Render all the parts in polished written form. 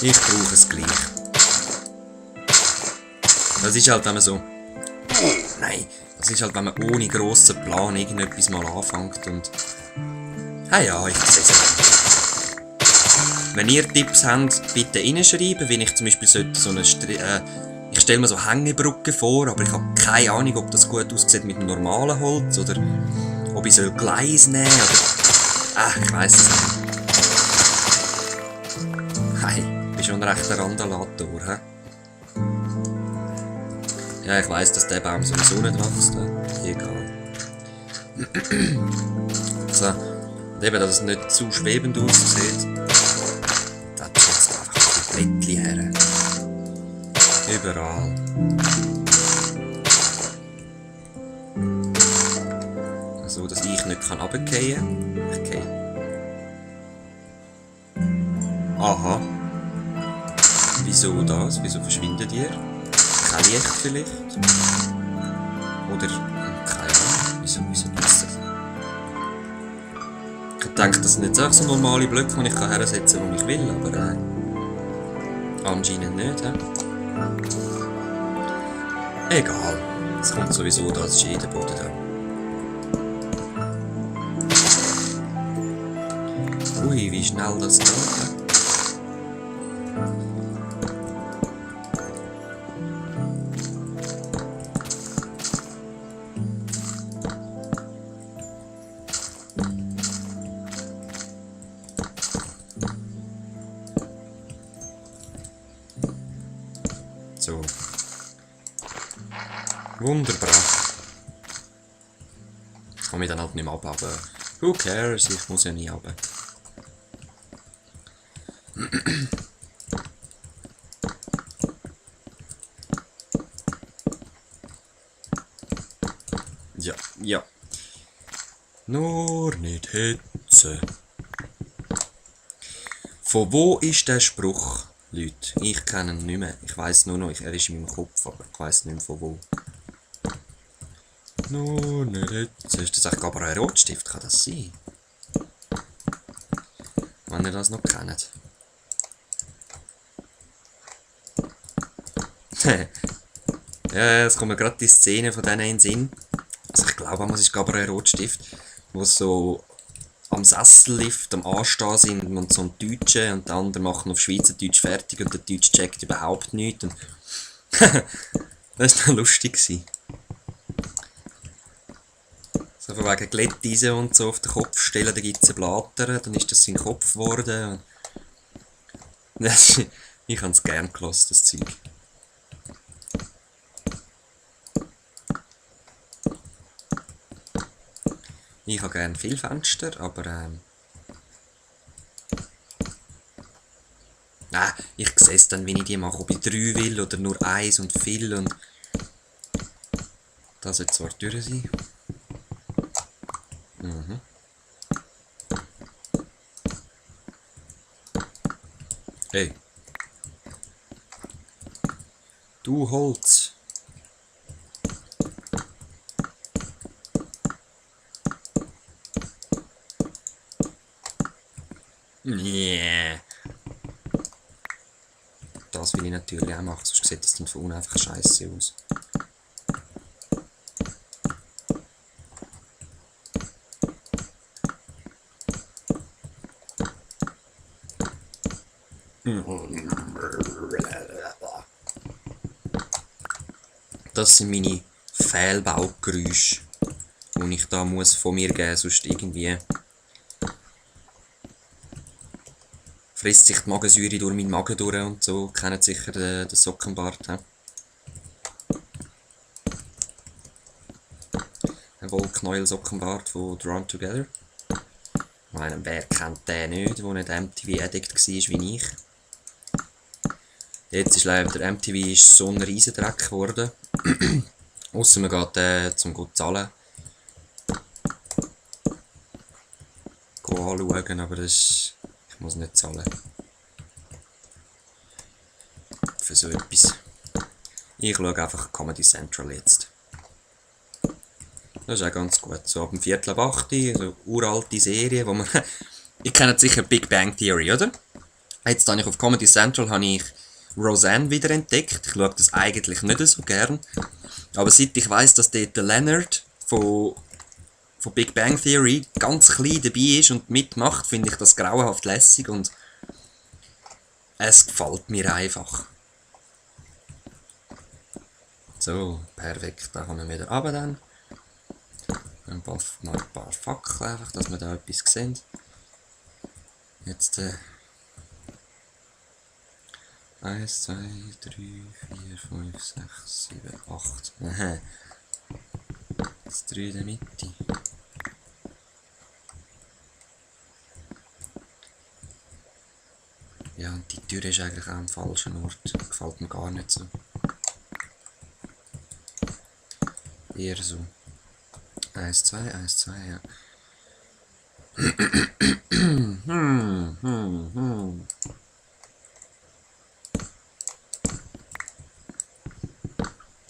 Ich brauche es gleich. Das ist halt, wenn man so... Nein, das ist halt, wenn man ohne grossen Plan irgendetwas mal anfängt und... Ah ja, ich sehe es. Wenn ihr Tipps habt, bitte reinschreiben, wenn ich zum Beispiel so eine... ich stelle mir so Hängebrücke vor, aber ich habe keine Ahnung, ob das gut aussieht mit dem normalen Holz oder ob ich Gleis nehmen soll oder... ich weiss es nicht. Hey, du bist schon ein rechter Randalator, hä? Ja, ich weiss, dass der Baum sowieso nicht wächst. Egal. So. Und eben, dass es nicht zu schwebend aussieht. Da tut es einfach komplett her. Überall. So, dass ich nicht runterfallen kann. Ich gehe. Aha. Wieso das? Wieso verschwindet ihr? Kein Licht vielleicht? Oder... keine Ahnung. Wieso ist das? Ich denke, das sind jetzt auch so normale Blöcke, die ich hersetzen kann, wo ich will, aber anscheinend nicht. Egal. Es kommt sowieso da, es ist jeder Boden da. Ui, wie schnell das geht. So. Wunderbar. Ich kann mich dann halt nicht mehr ab, aber who cares, ich muss ja nie ab. Ja, ja. Nur nicht Hitze. Von wo ist der Spruch, Leute? Ich kenne ihn nicht mehr. Ich weiss nur noch, er ist in meinem Kopf, aber ich weiss nicht mehr von wo. Nur nicht Hitze. Ist das echt Gabriel Rotstift? Kann das sein? Wenn ihr das noch kennt. Ja, es kommt mir gerade die Szene von denen in den Sinn. Also ich glaube, es ist Gabriel Rotstift, wo so am Sessellift am Anstehen sind und so ein Deutscher und der andere machen auf Schweizerdeutsch fertig und der Deutsche checkt überhaupt nichts. Und das war dann lustig. So von wegen Glätteisen und so auf den Kopf stellen, da gibt es ein Blattern, dann ist das sein Kopf geworden. Ich habe es gern gelassen, das Zeug. Ich habe gerne viele Fenster, aber ich sehe es dann, wenn ich die mache, ob ich 3 will oder nur 1 und viel und... Das soll zwar durch sein. Mhm. Hey. Du Holz. Yeah. Das will ich natürlich auch machen, sonst sieht das dann von unten einfach scheiße aus. Das sind meine Fehlbaugeräusche, die ich da muss von mir geben, sonst irgendwie frisst sich die Magensäure durch meinen Magen durch und so. Kennt sicher den Sockenbart. Ein Wollknäuel-Sockenbart von Drawn Together. Ich meine, wer kennt den nicht, der nicht MTV-Addict war wie ich. Jetzt ist leider der MTV so ein Riesendreck geworden. Ausser man geht zum gut zahlen. Anschauen, aber das ist... Ich muss nicht zahlen. Für so etwas. Ich schaue einfach Comedy Central jetzt. Das ist auch ganz gut. So ab dem 7:15, so uralte Serie, wo man... Ihr kennt sicher Big Bang Theory, oder? Jetzt habe ich auf Comedy Central habe ich Roseanne wieder entdeckt. Ich schaue das eigentlich nicht so gern. Aber seit ich weiss, dass dort der Leonard von Big Bang Theory ganz klein dabei ist und mitmacht, finde ich das grauenhaft lässig und es gefällt mir einfach. So, perfekt, da kommen wir wieder runter dann. Dann mal ein paar Fackeln einfach, dass wir da etwas sehen. Jetzt 1, 2, 3, 4, 5, 6, 7, 8. Aha. Jetzt 3 in der Mitte. Ja, und die Tür ist eigentlich auch am falschen Ort. Gefällt mir gar nicht so. Eher so. 1, 2, 1, 2, ja.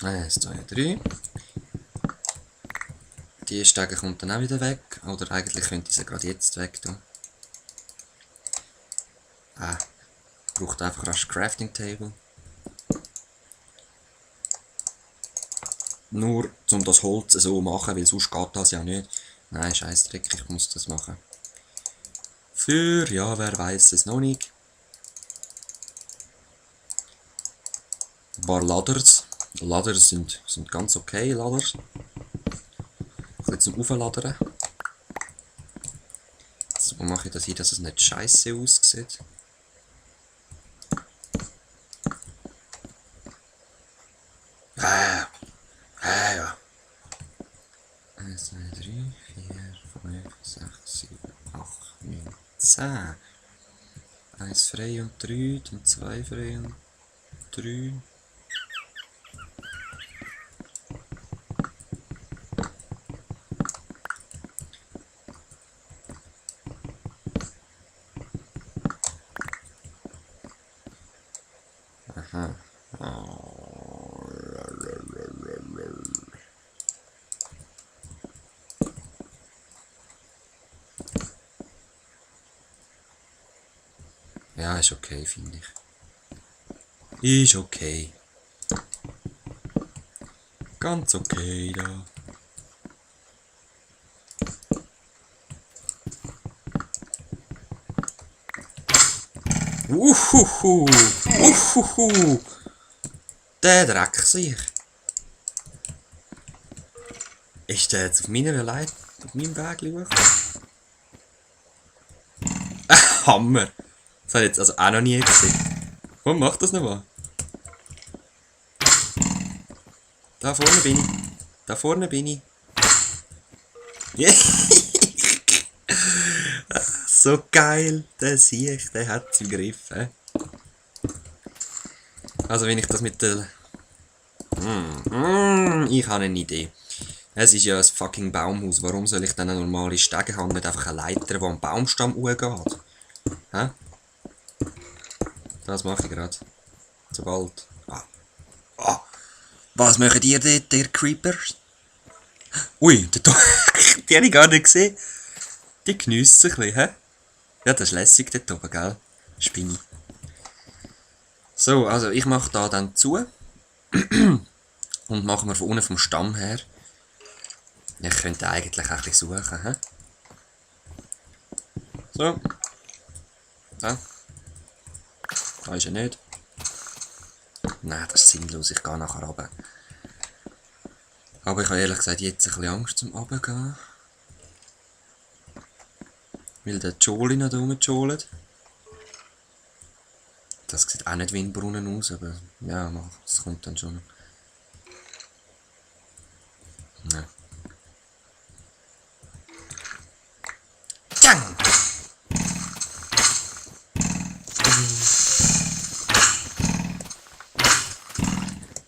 1, 2, 3. Die Stege kommt dann auch wieder weg. Oder eigentlich könnte ich sie gerade jetzt weg tun. Braucht einfach rasch Crafting Table. Nur um das Holz so zu machen, weil sonst geht das ja nicht. Nein, Scheissdreck, ich muss das machen. Für, ja, wer weiß es noch nicht. Ein paar Ladders. Ladders sind ganz okay, Ladders. Ein bisschen zum Aufladern. So mache ich das hier, dass es nicht scheiße aussieht. Ja. 1, 2, 3, 4, 5, 6, 7, 8, 9, 10. 1 frei und 3, dann 2 frei und 3. Aha. Ja, ist okay, finde ich. Ist okay. Ganz okay da. Uhuhu. Uhuhu. Der Dreck sich. Ist der jetzt auf meiner Leiter, auf meinem Weg schauen? Hammer. Das habe ich jetzt also auch noch nie gesehen. Komm, mach das nochmal. Da vorne bin ich. Da vorne bin ich. Yeah. So geil, der Sieg, der hat es im Griff. Also wenn ich das mit der... ich habe eine Idee. Es ist ja ein fucking Baumhaus. Warum soll ich dann eine normale Stege haben, nicht einfach eine Leiter, die am Baumstamm hochgeht? Hä? Das mache ich gerade. Sobald... Was machen ihr dort, der Creepers? Ui, die habe ich gar nicht gesehen. Die genießt sich ein bisschen, hä? Ja, das ist lässig dort oben, gell? Spinni. So, also ich mache da dann zu. Und machen wir von unten vom Stamm her. Ich könnte eigentlich auch ein bisschen suchen, hä? So. Da. Da ist er nicht. Nein, das ist sinnlos, ich gehe nachher runter. Aber ich habe ehrlich gesagt jetzt ein bisschen Angst zum Runtergehen. Weil der Jolie noch da rumjolt. Das sieht auch nicht wie ein Brunnen aus, aber ja, das kommt dann schon. Ja. Tschang!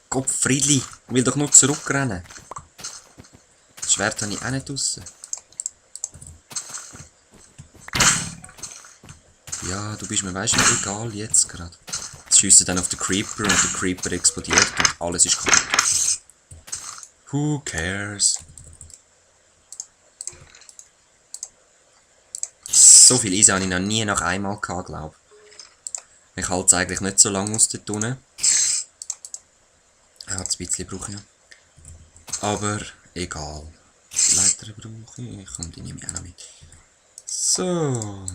Gottfriedli, ich will doch nur zurückrennen. Das Schwert habe ich auch nicht draussen. Ja, du bist mir weißt du egal jetzt gerade. Jetzt schiessen dann auf den Creeper und der Creeper explodiert und alles ist kaputt. Who cares? So viel Eisen habe ich noch nie nach einmal gehabt, glaube ich. Ich halte es eigentlich nicht so lange aus dort unten. Ja, ein bisschen brauche ich ja. Aber egal. Leiter brauche ich und die nehme ich auch noch mit. So.